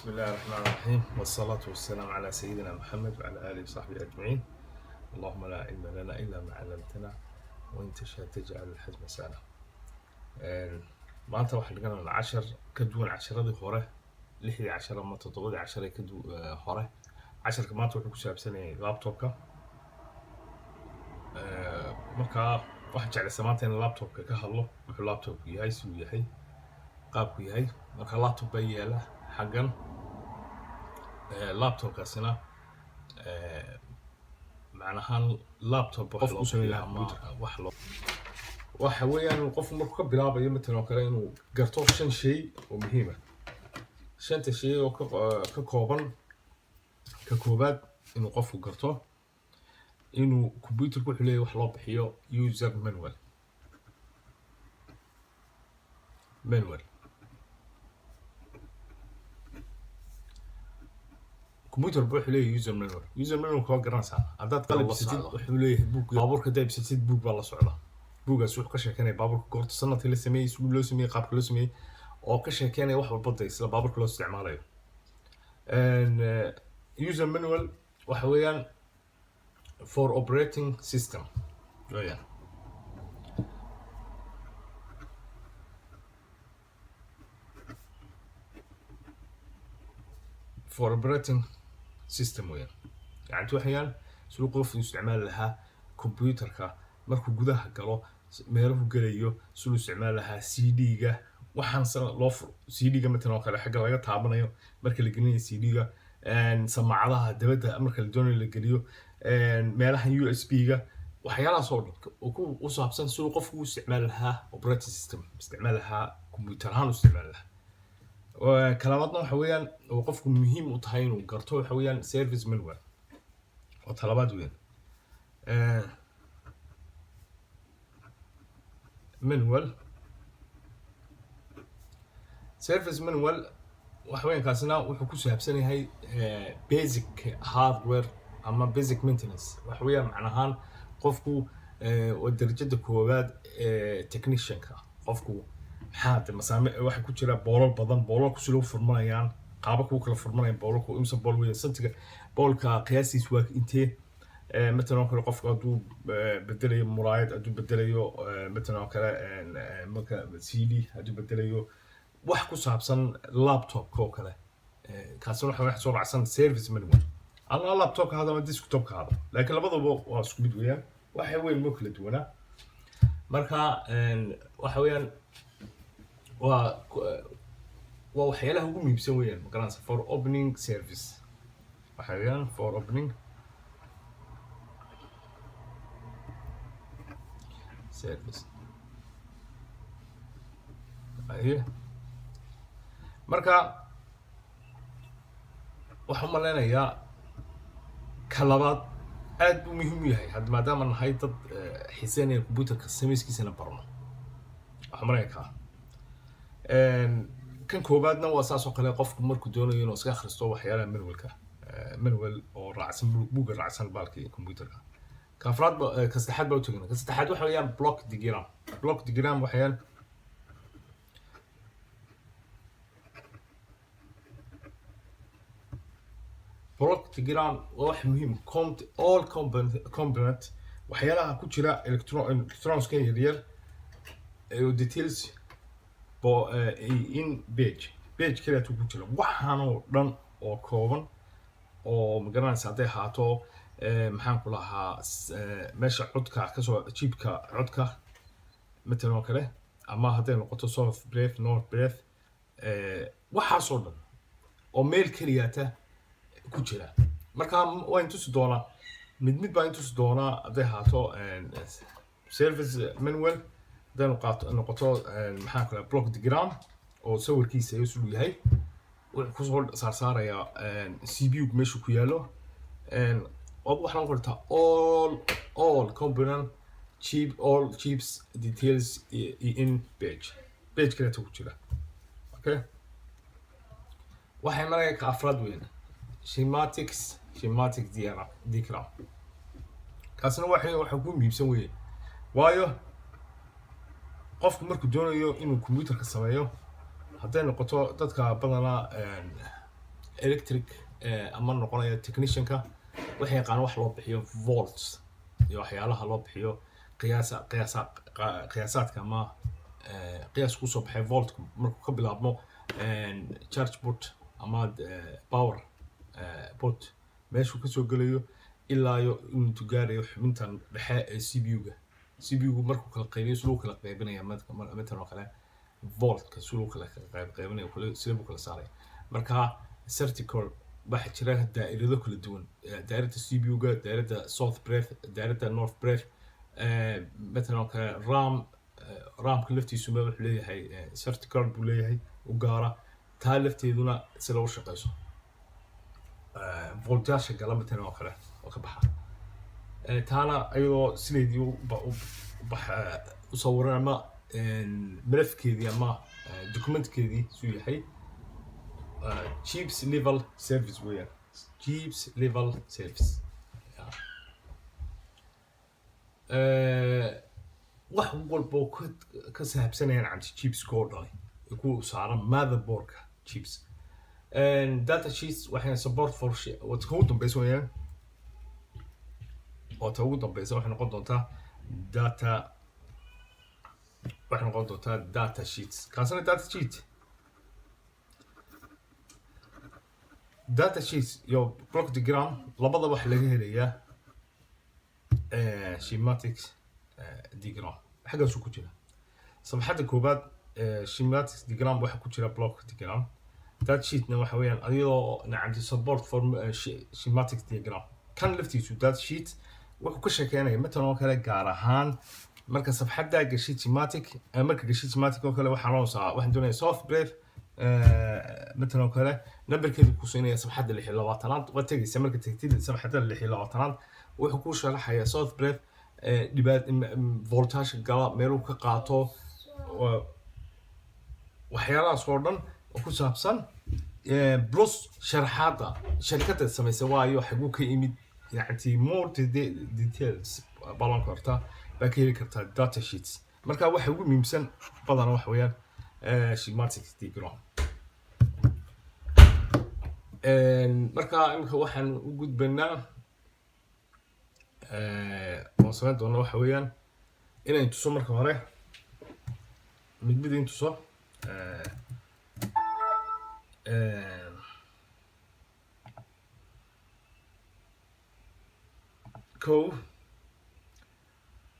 بسم الله الرحمن الرحيم، والصلاة والسلام على سيدنا محمد وعلى آله وصحبه أجمعين. اللهم لا علم لنا إلا ما علمتنا وإن تشاء تجعل الحزن سهلا. Maanta waxaan dhiganaynaa cashar ka duwan casharadii hore, lixdii cashar ama toddobadii cashar ee hore. Casharka maanta wuxuu ku saabsan yahay laptopka. Markaa waxaan jeclaysaa maanta in laptopka ka hadlo, wuxuu laptopku yahay, siduu yahay, qaabku yahay. Marka laptop baa yaala xaggan. Laptopkaasina macnahaan laptop wax qofku loo u sameyn bixiyo lahaa ama computerka. Wax loo waxa weeyaan qofku markuu ka bilaabayo matalan oo kale inuu garto shan shay oo muhiim ah. Shanta shay oo ka kooban: ka koobaad, inuu qofku garto inuu computerku wuxuu leeyahay wax loo bixiyo user manual. Computer wuxuu leeyahay user manual. User manual waa garanaysaa, haddaad qalab la ibsatid socdo. Wuxuu leeyahay buug. Baabuurka haddaad ibsatid, buug baa la socda. Buuggaas wuxuu ka sheekeynaya baabuurka goorta sanadkii la sameeyey, sidii loo sameeyey, qaabka loo sameeyey, oo ka sheekeynaya wax walba de isla baabuurka loo isticmaalayo. And user manual waxa weeyaan for operating system weeyaan. For operating system weeyaan, yani waxayaan siduu qofku isticmaali lahaa computerka markuu gudaha galo, meeluhu gelayo, siduu isticmaali lahaa CD-ga, waxaan sana loo furo CD-ga matalan oo kale, xagga laga taabanayo marka la gelinayo CD-ga, samaacadaha dabadda marka la doonayo la geliyo, meelahan USB-ga, waxyaalahaas oo dhan oo ku u saabsan siduu qofku u isticmaali lahaa operating system, isticmaali lahaa computer ahaan u isticmaali lahaa. Kalabaadna waxa weeyaan oo qofku muhiim u tahay inuu garto waxa weeyaan service manual, oo talabaad weeyaan. Manual, service manual waxa weeyaan kaasina wuxuu ku saabsan yahay basic hardware ama basic maintenance. Waxa weeyaan macnahaan qofku waa darajada koowaad ee technicianka. Qofku maxaa de masaame waxa ku jira boolal badan, boolalku si loo furmanayaan, qaabo kugu kala furmanayaan boolalku, imsa bool weeyaan, santiga boolka qiyaasiis waa intee. Matalan oo kale qofku hadduu bedelayo muraayad, hadduu bedelayo matalan oo kale marka CD hadduu bedelayo, wax ku saabsan laptopka oo kale. Kaasina waxa wax soo raacsan service manual ama laptopka hada ama desktopka hada, laakiin labaduba waa isku mid weeyaan, waxa weyn moo kala duwanaa. Marka waxa weeyaan waa waxyaalaha ugu muhiimsan weeyaan, magaranaysa, for opening service waxa weeyaan for opening service. Aye, marka waxaan u malaynayaa ka labaad aad buu muhiim u yahay hadda, maadaama nahay dad xiiseynaya computerka samayskiisana barno. Waxaan malaynayaa kaa kan koobaadna waa saas oo kale, qofku markuu doonayo inuu iska akhristo waxyaalaha manualka, manual oo raacsan buugga raacsan baalkii computerka. Ka afraad ka saddexaad baa u tegana. Ka saddexaad waxa weeyaan block diagram. Block diagram waxayaan block diagram waa wax muhiim all component, waxyaalaha ku jira electronics-ka yaryar ee details bo in page kaliya ku jira, waxaan oo dhan oo kooban oo magaranaysa hadday ahaato maxaan ku lahaa meesha codka kasoo chipka codka matalan oo kale, ama hadday noqoto south breath, north breath, waxaasoo dhan oo meel keliyata ku jira. Marka waa intusi doonaa, mid mid baa intusi doonaa, hadday ahaato service manual, hadday noqoto maxaan ku lahaa block diagram oo sawirkiisa siduu yahay, wuxuu kusoo saarsaarayaa CPU meeshu ku yaalo. Waxaa lagu qortaa all component chip, all chips details in page kaleeta ku jira. Okay, waxay maraya ka afraad weyn, schematic diagram. Kaasina waxa ku muhiimsan weeye, waayo qofku markuu doonayo inuu computerka sameeyo, hadday noqoto dadka badanaa electric ama noqonaya technicianka waxay yaqaan wax loo bixiyo volts iyo waxyaalaha loo bixiyo qiyaasa qiyaasa qiyaasaadka ama qiyaas kusoo baxay voltka markuu ka bilaabmo charge port ama power port meeshuu kasoo gelayo ilaa iyo intuu gaarayo xubintan dhexe ee CPU-ga. CPU-gu markuu kala qaybiyo, siduu kala qaybinaya matalan oo kale voltka siduu kala qaybinaya, sida buu kala saaraya. Marka circuit waxaa jira daa'irado kala duwan: daa'irada CPU-ga, daa'irada south bridge, daa'irada north bridge, matalan oo kale RAM. RAM-ka laftiisuma wuxuu leeyahay circuit buu leeyahay u gaara, taa lafteeduna sida u shaqeyso, voltaasha gala matalan oo kale oo ka baxa. Taana iyadoo sideedii u sawiran ama malafkeedii ama documentkeedii suu yahay, chips level service weeyaan, chips level service. Wax walba oo ka sahabsanayaan camti chipska oo dhani ee ku saaran motherboardka chips. Data sheets waxay support for wata ugu dambeysa weeyaan, oo ta ugu dambeysa waxay noqon doontaa data, waxay noqon doontaa data sheets. Kaasina data sheet, data sheets iyo block diagram labada waxa laga helayaa schematic diagram xaggaasuu ku jira safxadda koowaad. Schematic diagram waxa ku jira block diagram. Data sheetna waxa weeyaan ayadoo nacamti support for schematic diagram. Kan laftiisu data sheet wuxuu ka sheekeynaya matalan oo kale gaar ahaan marka safxadda gashid schematic, marka gashid schematic oo kale waxaa loo saa waxaan doonaya south bridge matalan oo kale numberkeedu ku siinaya safxadda 26aad. Waa tegaysa, marka tegtid safxadda 26aad wuxuu kuu sharaxayaa south bridge dhibaat voltage gala, meeluu ka qaato, waxyaalahaas oo dhan oo ku saabsan, plus sharaxaadda sharikadda samaysay waayo, xaguu ka yimid, yacni more details balan kartaa baa ka heli kartaa data sheets. Marka waxa ugu muhiimsan badana waxa weeyaan schematic diagram. Marka imika waxaan u gudbaynaa oon samayn doona waxa weeyaan inayn tuso marka hore mid mid in tuso. Kow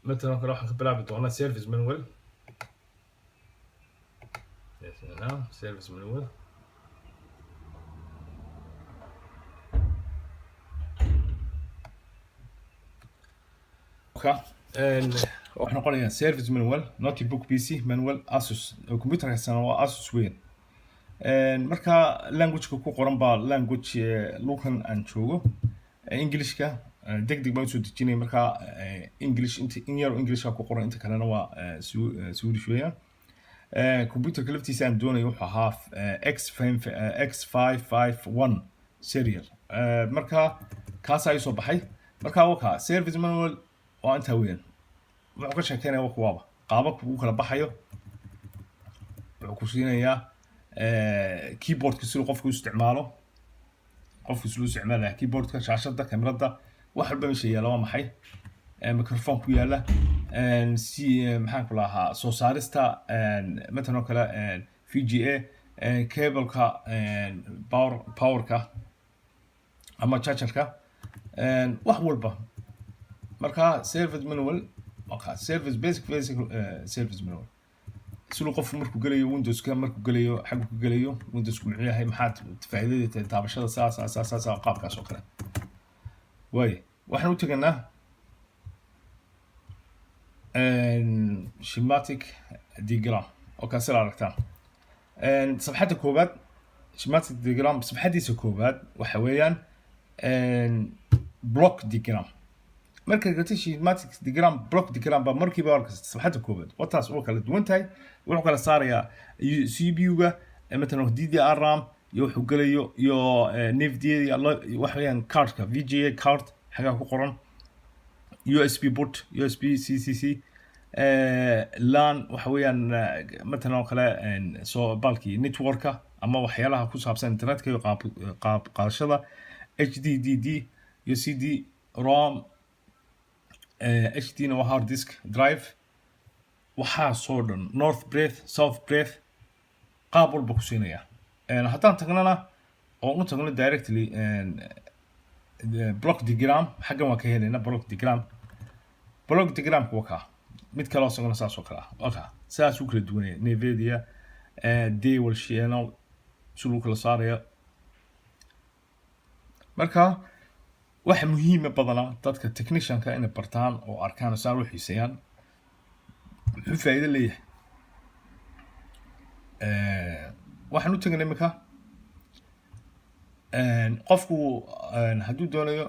matalan kale waxaan ka bilaabi doonaa service manual. Yes, now service manual. Waxaa noqonayaa service manual notebook PC manual Asus. Computer haysana waa Asus weyn. Marka languageka ku qoran baa language lukan aan joogo, Englishka deg deg baan usoo dejinaya. Marka English inta in yar oo Englishka ku qoran, inta kalena waa Swedish weeyaan. Computerka laftiisa aan doonayo wuxuu ahaa X 5 X 551 serial. Marka kaasaa ii soo baxay. Marka waka service manual waa intaa weeyaan. Wuxuu ka sheekeynaya wa kuwaaba qaababka uu kala baxayo. Wuxuu ku siinayaa keyboardka siduu qofku u isticmaalo, qofku siduu u isticmaalaya keyboardka, shaashadda, kamerada, wax walba meesha yaalla waa maxay, microphone ku yaalla, si maxaan ku lahaa soo saarista matalan oo kale VGA cableka, powerka ama chargerka, wax walba. Marka service manual marka service basic service manual siduu qofku markuu gelayo Windowska, markuu gelayo, xaggu ku gelayo Windowsku muxuu yahay, maxaad faa'iidada tahay taabashada saa saa saa saa saa, qaabkaas oo kale waaye. Waxaan u teganaa schematic diagram oo kaa sida aragtaan safxadda koowaad. Schematic diagram safxaddiisa koowaad waxa weeyaan block diagram. Marka gato schematic diagram, block diagram baa markiiba arkaysa safxadda koowaad wataas waa kala duwan tahay. Wuxuu kala saarayaa CPU-ga matalan DDR RAM iyo wuxuu gelayo iyo NVIDIA, waxa weeyaan cardka VGA card xagaa ku qoran, USB port, USB CCC, LAN waxa weeyaan matalan oo kale soo balkii networka Ama waxyaalaha ku saabsan internetka iyo qaab qaadashada HDDD iyo CD ROM. HD na waa hard disk drive. Waxaasoo dhan, north bridge, south bridge, qaab walba ku siinaya. Haddaan tagnana oo u tagno directly block diagram, xaggan waan ka helayna block diagram. Block diagramka waa kaa. Mid kale oo isaguna saas oo kale ah waa kaa. Sidaas u kala duwanaya Nvidia dual channel si lagu kala saarayo. Marka waxa muhiima badanaa dadka technicianka inay bartaan oo arkaan, saan u xiiseeyaan, muxuu faa'iido leeyahay. Waxaan u tegnay imika qofku hadduu doonayo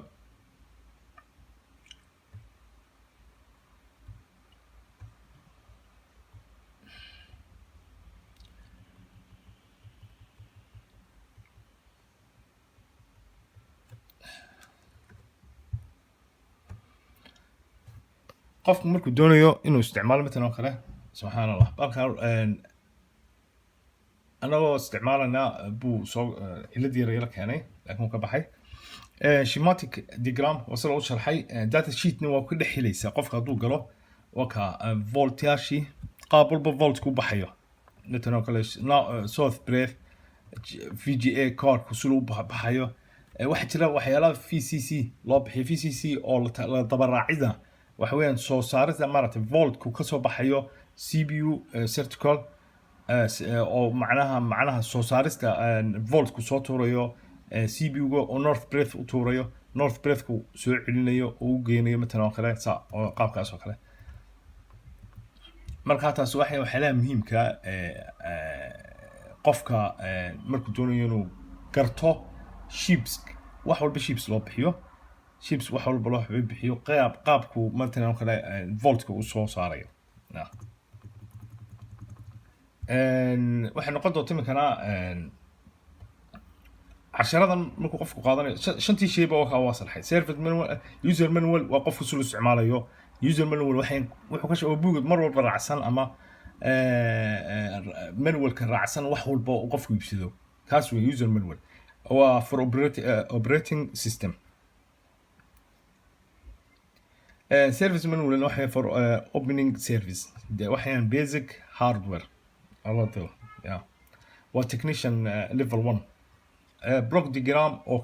qofku markuu doonayo inuu isticmaalo matalan oo kale, subxaan Allah, balkan anagoo isticmaalana buu soo cilad yar yara keenay, laakiin wuu ka baxay. Schematic diagram waa sida loo sharxay. Data sheetna waa ku dhex helaysaa qofka hadduu galo. Waa ka voltyaashii, qaab walba volt ku baxayo, matalan oo kale south bridge, VGA cardku si loo baxayo. Waxaa jira waxyaalaha VCC loo bixiyo, VCC oo la dabaraacida, waxa weeyaan soo saarida maaragtay voltku kasoo baxayo CPU circuit, oo macnaha soo saarista voltku soo tuurayo CPU-ga oo north bridge u tuurayo, north bridge-ku soo celinayo oo u geynayo matalan oo kale, saa oo qaabkaas oo kale. Marka taas waxay waxyaalaha muhiimka qofka markuu doonayo inuu garto chips, wax walba chips loo bixiyo, chips wax walba loo bixiyo, qaabku matalan oo kale voltka uu soo saarayo. Yeah. Waxay noqon doonta iminkana casharadan markuu qofku qaadanayo shantii shayba waa sarxay. Service manual, user manual waa qofku si loo isticmaalayo. User manual waxay wuxuu ka waa buug mar walba raacsan ama manualka raacsan wax walba uu qofku iibsado, kaas wey user manual. Waa for operating system. Service manual waxay for opening service de waxayaan basic hardware Allah dilo, yeah, waa technician level 1. Block diagram oo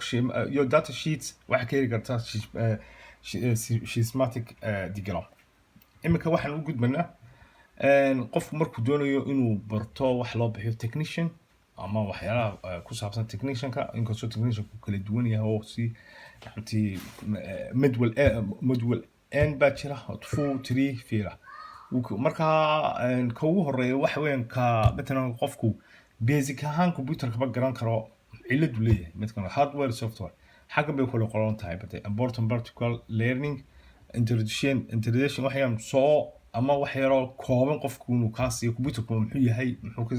iyo data sheets waxaa ka heli kartaa schematic diagram. Iminka waxaan u gudbanaa qofku markuu doonayo inuu barto wax loo bixiyo technician ama waxyaalaha ku saabsan technicianka, inkastoo technicianku kala duwan yahay oo si runtii module n baa jira, two, three, four. Marka ka ugu horeeya waxa weeyaan ka matalan qofku basic ahaan computerka ma garan karo ciladu leeyahay, midkan hardware, software xaggan bay kula qoran tahay. But important practical learning introduction waxayaan soo ama wax yaroo kooban qofku inuu kaa siiyo computerku muxuu yahay, muxuu ka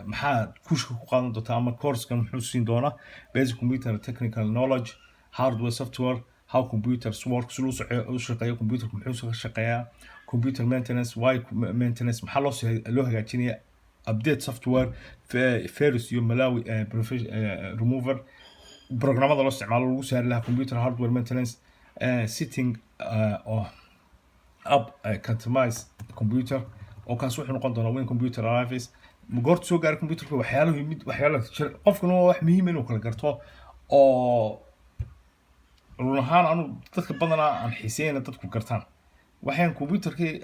maxaa kushka ku qaadan doontaa ama coursekan muxuu siin doonaa: basic computer technical knowledge, hardware, software, how computers work, si loo u shaqeeyo computerku, muxuu ka shaqeeyaa, computer maintenance, why maintenance, maxaa loo hagaajinaya, update software, virus iyo malware remover, programmada loo isticmaalo lagu saari lahaa computer, hardware maintenance, setting oo up, customize computer, oo kaas wuxuu noqon doonaa when computer arrives, goorta soo gaara computerka, waxyaalahu yimid, waxyaalaha qofkuna waa wax muhiim inuu kala garto. Oo run ahaan anu dadka badanaa aan xiiseyna dadku gartaan waxaan computerkii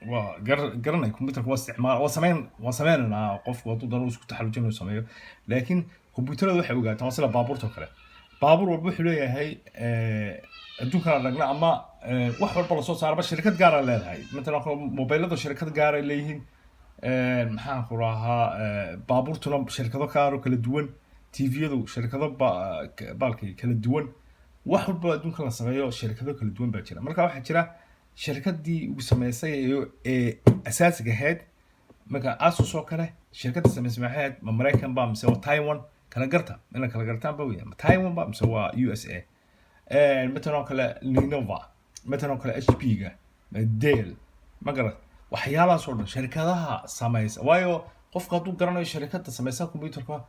waa garanay. Computerka waa isticmaal, waa sameyn, waa sameynaynaa, qofku hadduu dano isku taxallujin inuu sameeyo, laakiin computerada waxay ogaataan waa sida baabuurta oo kale. Baabuur walba wuxuu leeyahay adduunkan aragna ama wax walba lasoo saaraba shirkad gaara leedahay. Matalan mobilada shirkad gaara leeyihiin, maxaan ku rahaa, baabuurtuna shirkado gaar oo kala duwan, TV-yadu shirkado baalkii kala duwan, wax walba adduunkan la sameeyo shirkado kala duwan baa jira. Marka waxaa jira shirkadii ugu sameysay ee asaasiga ahayd, marka Asus oo kale shirkadda sameysay maxay ahayd? Ma Maraykan ba mise waa Taiwan? Kala garta, ina kala gartaan ba weya, ma Taiwan ba mise waa USA? Matalan oo kale Lenovo, matalan oo kale HP-ga, Dell, ma garat? Waxyaalahaas oo dhan shirkadaha sameysa, waayo Qofka hadduu garanayo sharikadda sameysa computerka,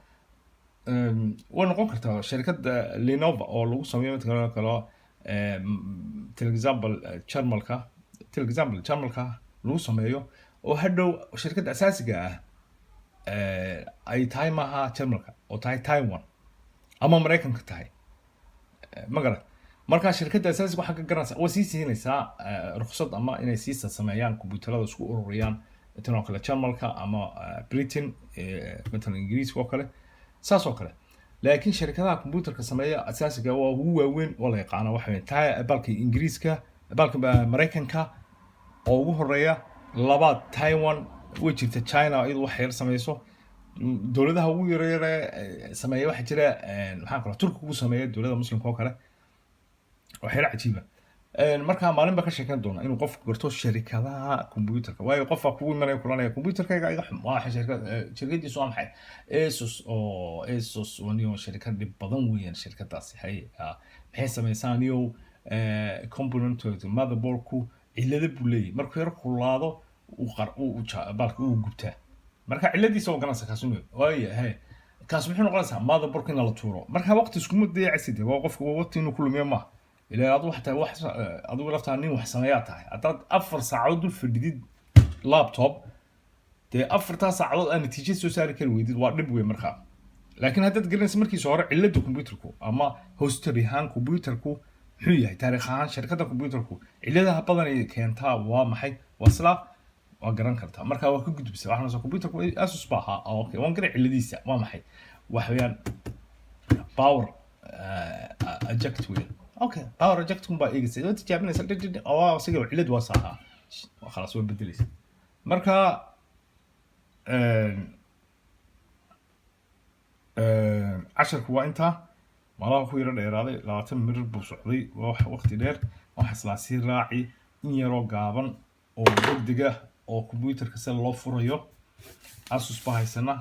way noqon kartaa sharikadda Lenovo oo lagu sameeyo mid kale, for example Jarmalka, for example Jarmalka lagu sameeyo, oo hadhow shirkadda asaasiga ah ay tahay maaha Jarmalka oo tahay Taiwan ama Maraykanka tahay, ma garat? Marka shirkadda asaasiga waxaa ka garanaysaa way sii siinaysaa rukhsad ama inay sii sameeyaan computerada, isku ururiyaan tan oo kale Jarmalka ama Britain, matalan Ingiriiska oo kale, saas oo kale. Laakiin shirkadaha computerka sameeya asaasiga waa ugu waaweyn, waa la yaqaana, waxa weeye tahay balka Ingiriiska, balka Maraykanka oo ugu horeeya, labaad Taiwan way jirta, China iyadu wax yar sameyso. Dowladaha ugu yaryare sameeya waxaa jira, maxaan kala, Turkiga ugu sameeya, dowladda Muslimka oo kale, waxyaala cajiiba. Marka maalin baa ka sheekan doona inuu qofku garto sharikadaha computerka, waayo qofaa kugu imanaya, kulanaya, "Computerkayga iga xum." Waa shirkad, shirkadiisu waa maxay? Asus. Oo Asus waniyo shirkad dhib badan weeyaan shirkadaasi. Hay, maxay sameysaa niyow? Component motherboardku cilado buu leeyahy, markuu yar kululaado uu qar uu baalka uu gubtaa. Marka ciladiisa waa garanaysa kaas inuu waaya. He, kaas muxuu noqonaysaa? Motherboardka in la tuuro. Marka waqti iskuma dayacsid, waa qofka waqti inuu ku lumiyo maaha. Ilaa adigu xataa wax adigu laftaa nin wax sameeyaa tahay, haddaad 4 saacadood dul fadhidid laptop, dee 4-taa saacadood aad natiijo soo saari kari weydid, waa dhib wey markaa. Laakiin haddaad garanaysa markiisa hore cilada computerku ama history ahaan computerku muxuu yahay, taariikh ahaan shirkadda computerku ciladaha badan ay keentaa waa maxay, waa sidaa, waa garan kartaa. Marka waa ka gudbisa, waxaa noqonaysaa computerku Asus ba ahaa. Okay, waan garay ciladiisa waa maxay, waxa weeyaan power eject weyn. Okay, power eject kun baa eegaysa, waa tijaabinaysa, dhig dhig, oo asiga cilad waa saxaa, khalaas, waa bedelaysa. Marka casharku waa intaa. Malaha ku yaro dheeraaday, 20 mirir buu socday, waa wax waqti dheer. Waxa islaa sii raaci in yaroo gaaban oo degdega oo computerka sida loo furayo. Asus baa haysana.